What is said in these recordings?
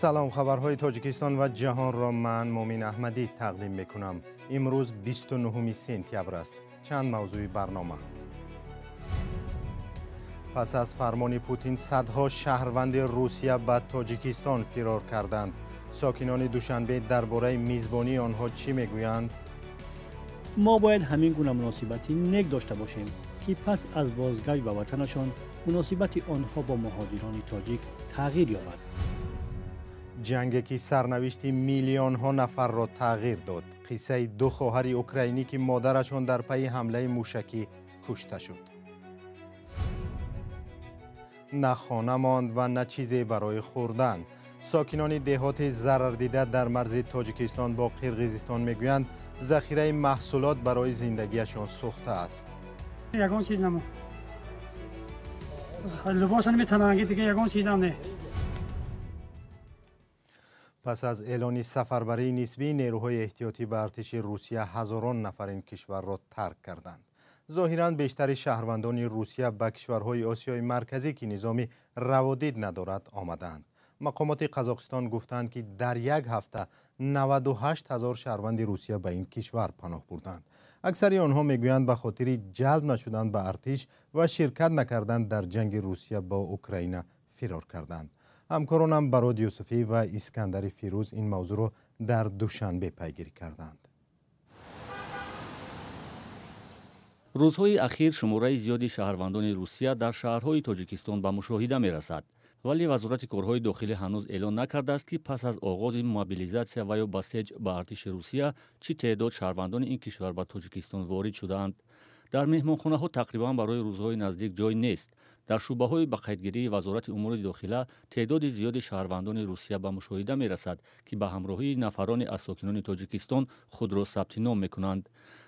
Салом, хабарҳои Тоҷикистон ва ҷаҳонро ман Мумин Аҳмадӣ тақдим мекунам. Имрӯз 29 сентябр аст. Чанд мавзӯи барнома. Пас аз фармони Путин садҳо шаҳрванди Русия ба Тоҷикистон фирор карданд. Сокинони Душанбе дар бораи мизбонии онҳо чӣ мегӯянд? Мо бояд ҳамин гуна муносибати нек дошта бошем, ки пас аз бозгашт ба ватанашон муносибати онҳо бо муҳоҷирони тоҷик тағйир ёбад. Ҷанге ки сарнавишти миллионҳо нафарро тағйир дод. Қиссаи ду хоҳари украинӣ, ки модарашон дар пайи ҳамлаи мушакӣ кушта шуд. На хона монд ва на чизе барои хӯрдан. Сокинони деҳоти зарардида дар марзи Тоҷикистон бо Қирғизистон мегӯянд, захираи маҳсулот барои зиндагиашон сӯхтааст. Ягон чиз намонд. Либоса наметавонанд, дига ягон чизам не. Пас аз эълони сафарбарии нисбии нерӯҳои эҳтиётӣ ба артиши Русия, ҳазорон нафар ин кишварро тарк карданд. Зоҳиран бештари шаҳрвандони Русия ба кишварҳои Осиёи Марказӣ, ки низоми раводид надорад, омадаанд. Мақомоти Қазоқистон гуфтанд, ки дар як ҳафта 98 ҳазор шаҳрванди Русия ба ин кишвар паноҳ бурданд. Аксари онҳо мегӯянд, ба хотири ҷалб нашудан ба артиш ва ширкат накардан дар ҷанги Русия бо Украина фирор карданд. Ҳамкоронам Барод Юсуфӣ ва Искандари Фирӯз ин мавзӯъро дар Душанбе пайгирӣ карданд. Рӯзҳои ахир шумораи зиёди шаҳрвандони Русия дар шаҳрҳои Тоҷикистон ба мушоҳида мерасад. Вале Вазорати корҳои дохилӣ ҳанӯз эълон накардааст, ки пас аз оғози мобилизатсия ва ё басеҷ ба артиши Русия чӣ теъдод шаҳрвандони ин кишвар ба Тоҷикистон ворид шудаанд. Дар меҳмонхонаҳо тақрибан барои рӯзҳои наздик ҷой нест. Дар шӯъбаҳои ба қайдгирии Вазорати умури дохила теъдоди зиёди шаҳрвандони Русия ба мушоҳида мерасад, ки ба ҳамроҳии нафароне аз сокинони Тоҷикистон худро сабти ном мекунанд.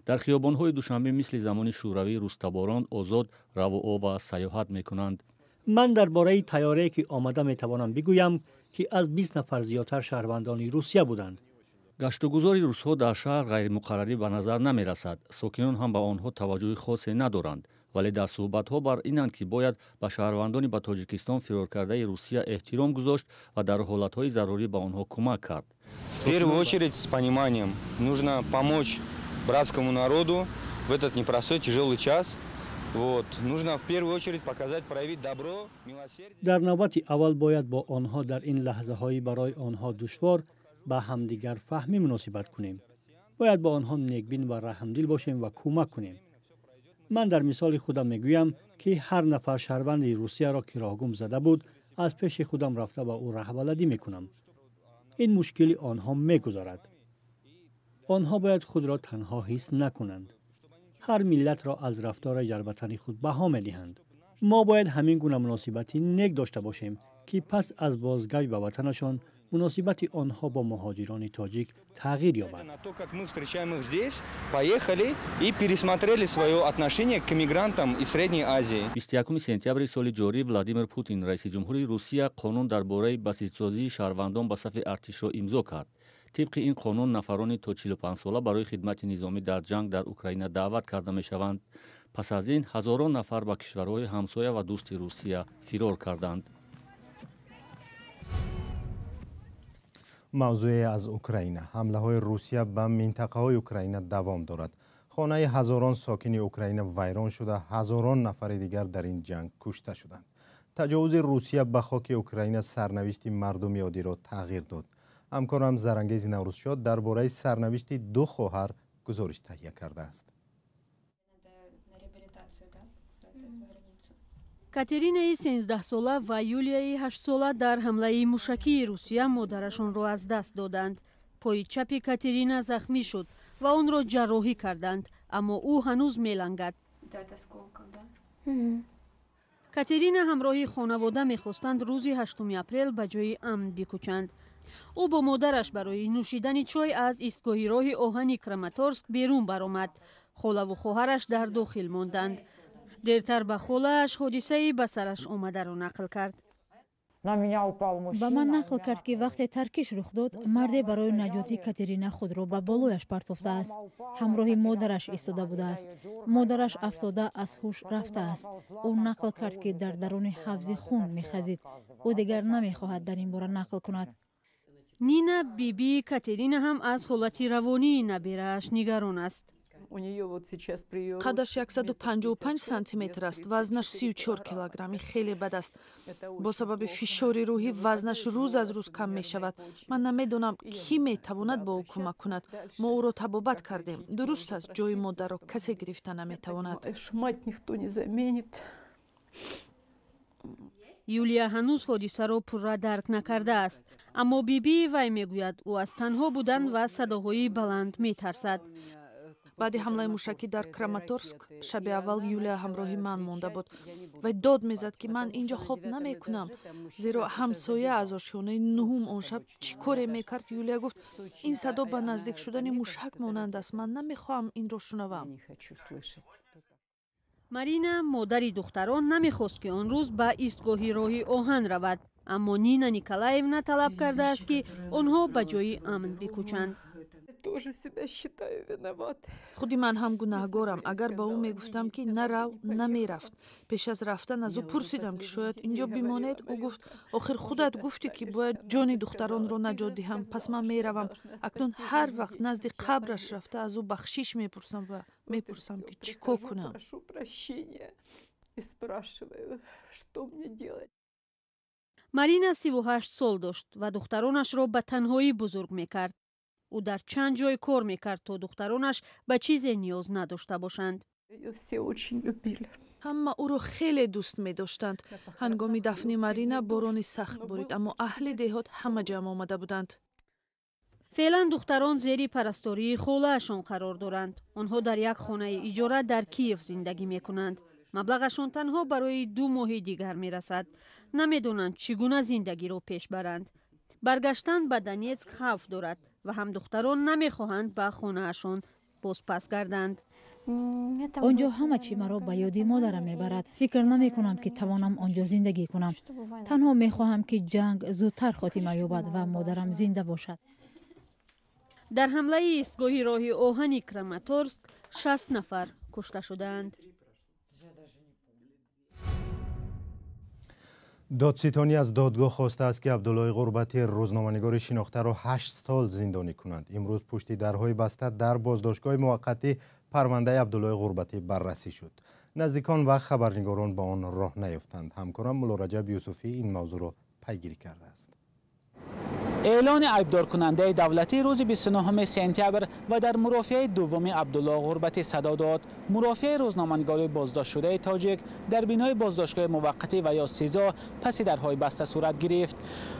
Дар хиёбонҳои Душанбе мисли замони шӯравӣ рустаборон озод равуо ва сайёҳат мекунанд. Ман дар бораи тайёрае, ки омада, метавонам бигӯям, ки аз 20 нафар зиёдтар шаҳрвандони Русия буданд. Гаштугузори русҳо дар шаҳр ғайримуқаррарӣ ба назар намерасад. Сокинон ҳам ба онҳо таваҷҷӯҳи хосе надоранд, вале дар суҳбатҳо бар инанд, ки бояд ба шаҳрвандони ба Тоҷикистон фироркардаи Русия эҳтиром гузошт ва дар ҳолатҳои зарурӣ ба онҳо кӯмак кард. В первую очередь с пониманием нужно помочь братскому народу в этот непростой, тяжелый час. Вот. Нужно в первую очередь показать, проявить добро, милосердие. Дар навбати аввал бояд бо онҳо дар ин лаҳзаҳои барои онҳо душвор ба ҳамдигарфаҳмӣ муносибат кунем. Бояд бо онҳо некбин ва раҳмдил бошем ва кӯмак кунем. Ман дар мисоли худам мегӯям, ки ҳар нафар шаҳрванди Русияро, ки роҳгум зада буд, аз пеши худам рафта ба ӯ раҳбаладӣ мекунам. Ин мушкили онҳо мегузарад. Онҳо бояд худро танҳо ҳис накунанд. Ҳар миллатро аз рафтори дар ватани худ баҳо медиҳанд. Мо бояд ҳамин гуна муносибати нек дошта бошем, ки пас аз бозгашт ба ватанашон муносибати онҳо бо муҳоҷирони тоҷик тағйир ёбад. На то, как мы встречаем их здесь, поехали и пересмотрели свое отношение к мигрантам из Средней Азии. 21 сентябри соли ҷорӣ Владимир Путин, раиси ҷумҳури Русия, қонун дар бораи басиҷсозии шаҳрвандон ба сафи артишро имзо кард. Тибқи ин қонун нафарони то 45 сола барои хидмати низомӣ дар ҷанг дар Украина даъват карда мешаванд. Пас аз ин ҳазорон нафар ба кишварҳои ҳамсоя ва дӯсти Русия фирор карданд. Мавзӯе аз Украина. Ҳамлаҳои Русия ба минтақаҳои Украина давом дорад. Хонаи ҳазорон сокини Украина вайрон шуда, ҳазорон нафари дигар дар ин ҷанг кушта шуданд. Таҷовузи Русия ба хоки Украина сарнавишти мардуми оддиро тағйир дод. Ҳамкорам Зарангези Наврӯзшод дар бораи сарнавишти ду хоҳар гузориш таҳия кардааст. Катеринаи 13сола ва Юлияи 8сола дар ҳамлаи мушакии Русия модарашонро аз даст доданд. Пои чапи Катерина захмӣ шуд ва онро ҷарроҳӣ карданд, аммо ӯ ҳанӯз мелангад. Катерина ҳамроҳи хонавода мехостанд рӯзи 8 апрел ба ҷои амн бикӯчанд. Ӯ бо модараш барои нӯшидани чой аз истгоҳи роҳи оҳани Краматорск берун баромад. Холаву хоҳараш дар дохил монданд. Дертар ба холааш ҳодисаи ба сараш омадаро нақл кард. Ба ман нақл кард, ки вақте таркиш рух дод, марде барои наҷоти Катерина худро ба болояш партофтааст. Ҳамроҳи модараш истода будааст. Модараш афтода, аз ҳуш рафтааст. Ӯ нақл кард, ки дар даруни ҳавзи хун мехазид. Ӯ дигар намехоҳад дар ин бора нақл кунад. Нина, бибии Катерина, ҳам аз ҳолати равонии набирааш нигарон аст. Қадаш 155 сантиметр аст, вазнаш 34 килограмм. Хеле бад аст. Бо сабаби фишори рӯҳӣ вазнаш рӯз аз рӯз кам мешавад. Ман намедонам, кӣ метавонад бо ӯ кӯмак кунад. Мо ӯро табобат кардем. Дуруст аст, ҷои модарро касе гирифта наметавонад. Юлия ҳанӯз ҳодисаро пурра дарк накардааст, аммо бибии вай мегӯяд, ӯ аз танҳо будан ва садоҳои баланд метарсад. Баъди ҳамлаи мушакӣ дар Краматорск шаби аввал Юлия ҳамроҳи ман монда буд. Вай дод мезад, ки ман инҷо хоб намекунам, зеро ҳамсоя аз ошёнаи нуҳум он шаб чӣ коре мекард. Юлия гуфт, ин садо ба наздик шудани мушак монанд аст, ман намехоҳам инро шунавам. Марина, модари духтарон, намехост, ки он рӯз ба истгоҳи роҳи оҳан равад, аммо Нина Николаевна талаб кардааст, ки онҳо ба ҷои амн бикӯчанд. Худи ман ҳам гунаҳгорам. Агар ба ӯ мегуфтам, ки нарав, намерафт. Пеш аз рафтан аз ӯ пурсидам, ки шояд инҷо бимонед. Ӯ гуфт, охир худат гуфтӣ, ки бояд ҷони духтаронро наҷот диҳам, пас ман меравам. Акнун ҳар вақт назди қабраш рафта, аз ӯ бахшиш мепурсам ва мепурсам, ки чӣ кор кунам. Марина 38 сол дошт ва духтаронашро ба танҳоӣ бузург мекард. Ӯ дар чанд ҷой кор мекард, то духтаронаш ба чизе ниёз надошта бошанд. Ҳама ӯро хеле дӯст медоштанд. Ҳангоми дафни Марина борони сахт борид, аммо аҳли деҳот ҳама ҷамъ омада буданд. Феълан духтарон зери парастории холаашон қарор доранд. Онҳо дар як хонаи иҷора дар Киев зиндагӣ мекунанд. Маблағашон танҳо барои 2 моҳи дигар мерасад. Намедонанд, чӣ гуна зиндагиро пеш баранд. Баргаштан ба Донетск хавф дорад ва ҳам духтарон намехоҳанд ба хонаашон бозпас гарданд. Он ҷо ҳама чӣ маро ба ёди модарам мебарад. Фикр намекунам, ки тавонам он ҷо зиндагӣ кунам. Танҳо мехоҳам, ки ҷанг зудтар хотима ёбад ва модарам зинда бошад. Дар ҳамлаи истгоҳи роҳи оҳани Краматорск 60 нафар кушта шудаанд. Додситонӣ аз додгоҳ хостааст, ки Абдуллои Ғурбатӣ, рӯзноманигори шинохтаро, 8 сол зиндонӣ кунанд. Имрӯз пушти дарҳои баста дар боздоштгоҳи муваққатӣ парвандаи Абдуллои Ғурбатӣ баррасӣ шуд. Наздикон ва хабарнигорон ба он роҳ наёфтанд. Ҳамкорам Муллораҷаб Юсуфӣ ин мавзӯъро пайгирӣ кардааст. Эълони айбдоркунандаи давлатӣ рӯзи 29 сентябр ва дар мурофиаи дуввуми Абдулло Ғурбатӣ садо дод. Мурофиаи рӯзноманигори боздоштшудаи тоҷик дар бинои боздоштгоҳи муваққатӣ ва ё СИЗО паси дарҳои баста сурат гирифт.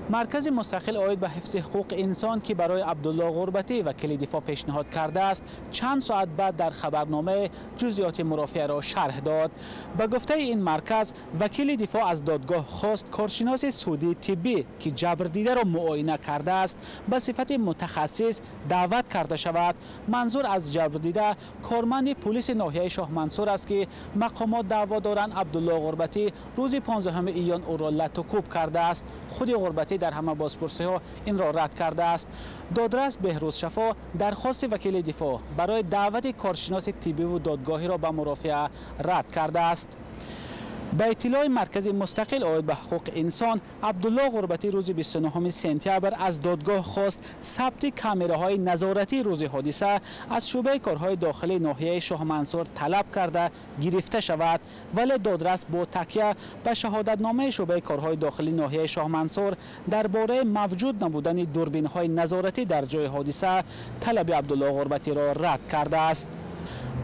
Маркази мустақил оид ба ҳифзи ҳуқуқи инсон, ки барои Абдулло Ғурбатӣ вакили дифоъ пешниҳод кардааст, чанд соат баъд дар хабарномаи ҷузъиёти мурофиаро шарҳ дод. Ба гуфтаи ин марказ, вакили дифоъ аз додгоҳ хост коршиноси судии тиббӣ, ки ҷабрдидаро муоина кардааст, ба сифати мутахассис даъват карда шавад. Манзур аз ҷабрдида корманди пулиси ноҳияи Шоҳмансур аст, ки мақомот даъво доранд Абдулло Ғурбатӣ рӯзи 15 июн ӯро латукӯб кардааст. Худи Ғурбатӣ дар ҳама бозпурсиҳо инро рад кардааст. Додрас Беҳрӯз Шафо дархости вакили дифоъ барои даъвати коршиноси тиббиву додгоҳиро ба мурофиа рад кардааст. Ба иттилои маркази мустақил оид ба ҳуқуқи инсон, Абдулло Ғурбатӣ рӯзи 29 сентябр аз додгоҳ хост сабти камераҳои назоратии рӯзи ҳодиса аз шӯъбаи корҳои дохилии ноҳияи Шоҳмансур талаб карда гирифта шавад, вале додрас бо такя ба шаҳодатномаи шӯъбаи корҳои дохилии ноҳияи Шоҳмансур дар бораи мавҷуд набудани дурбинҳои назоратӣ дар ҷои ҳодиса талаби Абдулло Ғурбатиро рад кардааст.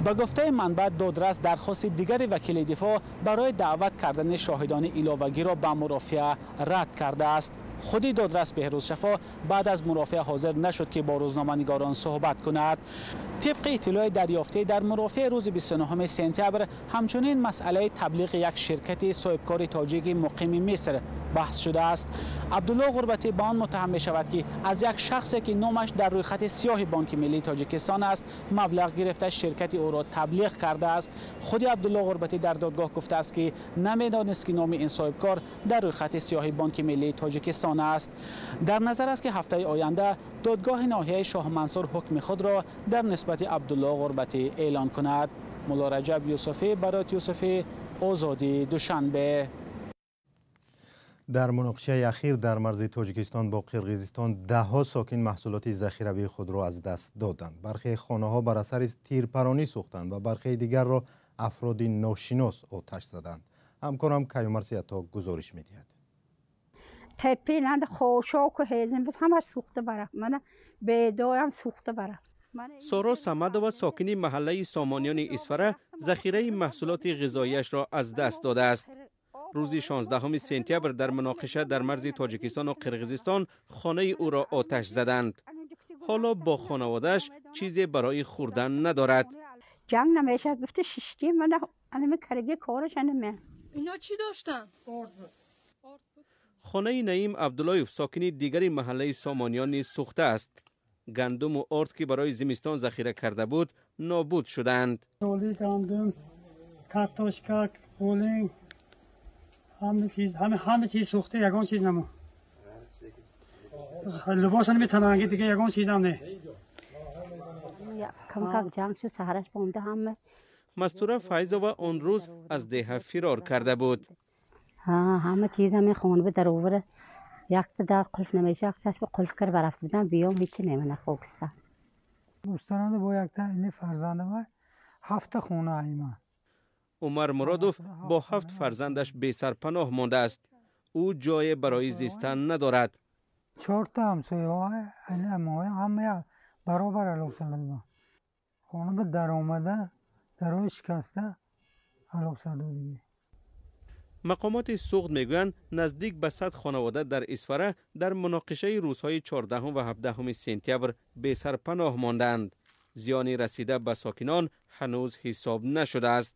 Ба гуфтаи манбаъ, додрас дархости дигари вакили дифоъ барои даъват кардани шоҳидони иловагиро ба мурофиа рад кардааст. Худи додрас Беҳрӯз Шафо баъд аз мурофиа ҳозир нашуд, ки бо рӯзноманигорон суҳбат кунад. Тибқи иттилои дарёфтӣ дар мурофиаи рӯзи 29 сентябр ҳамчунин масъалаи таблиғи як ширкати соҳибкори тоҷики муқими Миср баҳс шудааст. Абдулло Ғурбатӣ ба он муттаҳам мешавад, ки аз як шахсе, ки номаш дар рӯйхати сиёҳи Бонки Миллии Тоҷикистон аст, маблағ гирифта ширкати ӯро таблиғ кардааст. Худи Абдулло Ғурбатӣ дар додгоҳ гуфтааст, ки намедонист, ки номи ин соҳибкор дар рӯйхати сиёҳи Бонки Миллии Тоҷикистон аст. Дар назар аст, ки ҳафтаи оянда додгоҳи ноҳияи Шоҳмансур ҳукми худро дар нисбати Абдулло Ғурбатӣ эълон кунад. Муллораҷаб Юсуфӣ, Барот Юсуфӣ, Озодӣ, Душанбе. Дар муноқишаи ахир дар марзи Тоҷикистон бо Қирғизистон даҳҳо сокин маҳсулоти захиравии худро аз даст доданд. Бархе хонаҳо бар асари тирпаронӣ сӯхтанд ва бархеи дигарро афроди ношинос оташ заданд. Ҳамкорам Каюмар Сиято гузориш медиҳад. Тепинанд хошоку ҳезим буд, ҳамаш сӯхта барафт. Мана бедоям сӯхта барафт. Соро Самадова, сокини маҳаллаи Сомониёни Исфара, захираи маҳсулоти ғизоияшро аз даст додааст. Рӯзи 16 сентябр дар муноқиша дар марзи Тоҷикистону Қирғизистон хонаи ӯро оташ заданд. Ҳоло бо хонаводааш чизе барои хӯрдан надорад. Ҷанг намешад гуфта шиштим, мана анами карги кораш анаме. Ино чӣ доштанд? Хонаи Наим Абдуллоев, сокини дигари маҳаллаи Сомониён, низ сӯхтааст. Гандуму орд, ки барои зимистон захира карда буд, нобуд шудаанд. Гандум, картошка, ғулинг, ҳама чиз сӯхта, ягон чиз намонд. Либоса наметананги, дига ягон чизам не. Камкак ҷанг шуд, саҳараш бомда ҳама. Мастура Файзова он рӯз аз деҳа фирор карда буд. Ҳама чиз ҳами хона ба даровара, якта дар қулф намеша, якташ ба қулф кар барафт будам, биём ҳечи немана хокиста. Устанада бо якта ини фарзандама ҳафта хона айма. Умар Муродов бо 7 фарзандаш бесарпаноҳ мондааст. Ӯ ҷое барои зистан надорад. 4та ҳамсояҳо ҳама баробар алоқсадода. Хона ба даромада, дарои шикаста алоқсадодагӣ. Мақомоти Суғд мегӯянд, наздик ба 100 хонавода дар Исфара дар муноқишаи рӯзҳои 14 ва 17 сентябр бесарпаноҳ мондаанд. Зиёни расида ба сокинон ҳанӯз ҳисоб нашудааст.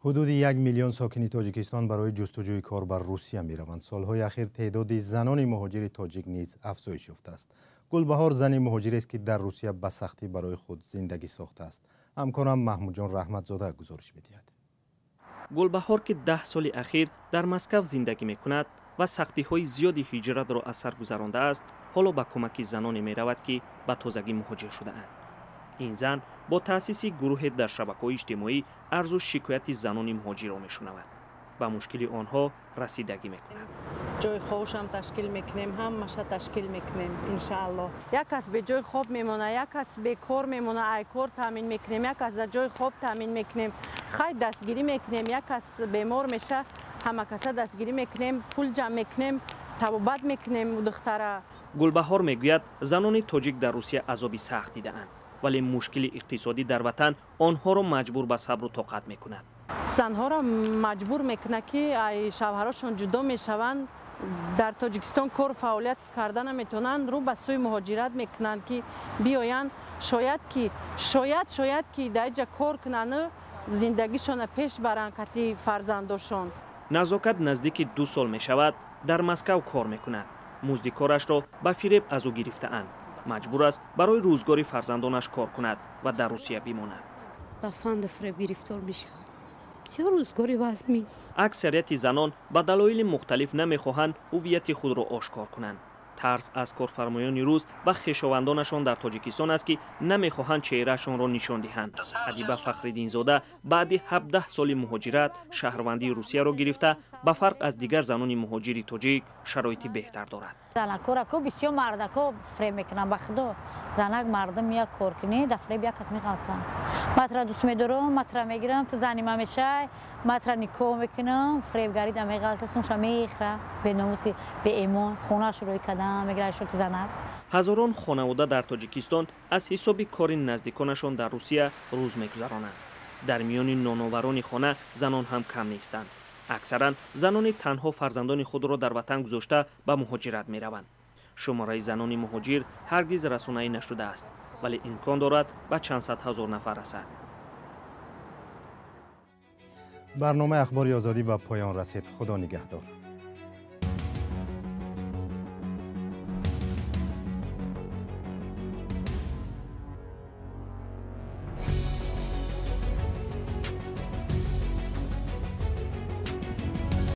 Ҳудуди 1 миллион сокини Тоҷикистон барои ҷустуҷӯи кор бар Русия мераванд. Солҳои ахир теъдоди занони муҳоҷири тоҷик низ афзоиш ёфтааст. Гулбаҳор зани муҳоҷирест, ки дар Русия ба сахтӣ барои худ зиндагӣ сохтааст. Ҳамкорам Маҳмудҷон Раҳматзода гузориш медиҳад. Гулбаҳор, ки 10 соли ахир дар Москав зиндагӣ мекунад ва сахтиҳои зиёди ҳиҷратро аз сар гузарондааст, ҳоло ба кӯмаки заноне меравад, ки ба тозагӣ муҳоҷир шудаанд. Ин зан бо таъсиси гурӯҳе дар шабакаҳои иҷтимоӣ арзу шикояти занони муҳоҷирро мешунавад, ба мушкили онҳо расидагӣ мекунад. Ҷои хобшам ташкил мекунем, ҳамаша ташкил мекунем, иншааллоҳ. Як кас бе ҷои хоб мемона, як кас бекор мемона, ай кор таъмин мекунем, як кас дар ҷои хоб таъмин мекунем, хай дастгирӣ мекунем, як кас бемор меша, ҳама каса дастгирӣ мекунем, пул ҷамъ мекунем, табобат мекунем духтара. Гулбаҳор мегӯяд, занони тоҷик дар Русия азоби сахт дидаанд, вале мушкили иқтисодӣ дар ватан онҳоро маҷбур ба сабру тоқат мекунад. Занҳоро маҷбур мекунад, ки ай шавҳарошон ҷудо мешаванд, дар Тоҷикистон кор фаъолият карда наметавонанд, рӯ ба сӯи муҳоҷират мекунанд, ки биёянд, шояд ки дар ҷа кор кунанд, зиндагишонро пеш баранд кати фарзандошон. Назокат наздики 2 сол мешавад, дар Москав кор мекунад. Музди корашро ба фиреб аз ӯ гирифтаанд. Маҷбур аст барои рӯзгори фарзандонаш кор кунад ва дар Русия бимонад. Ба фанду фиреб гирифтор мешавад. Бисёр рӯзгори вазмин. Аксарияти занон ба далоили мухталиф намехоҳанд ҳуввияти худро ошкор кунанд. Тарс аз корфармоёни рус ва хешовандонашон дар Тоҷикистон аст, ки намехоҳанд чеҳраашонро нишон диҳанд. Адиба Фахриддинзода баъди 17 соли муҳоҷират шаҳрвандии Русияро гирифта, ба фарқ аз дигар занони муҳоҷири тоҷик шароити беҳтар дорад. Занакорако бисёр мардако фреб мекунанд, ба худо. Занак мардум як кор кунӣ, дар фреб як кас меғалтанд. Матра дӯст медорам, матра мегирам, ту зани ма мешай, матра никоҳ мекунам, фребгари да меғалта, сумша мехӯра, беномуси, беэмон, хонааш рӯй кардам, мегирад шоти занак. Ҳазорон хонавода дар Тоҷикистон аз ҳисоби кори наздиконашон дар Русия рӯз мегузаронанд. Дар миёни ноноварони хона занон ҳам кам нестанд. Аксаран занони танҳо фарзандони худро дар ватан гузошта ба муҳоҷират мераванд. Шумораи занони муҳоҷир ҳаргиз расонаӣ нашудааст, вале имкон дорад ба чанд сад ҳазор нафар расад. Барномаи Ахбори Озодӣ ба поён расид. Худо нигаҳдор.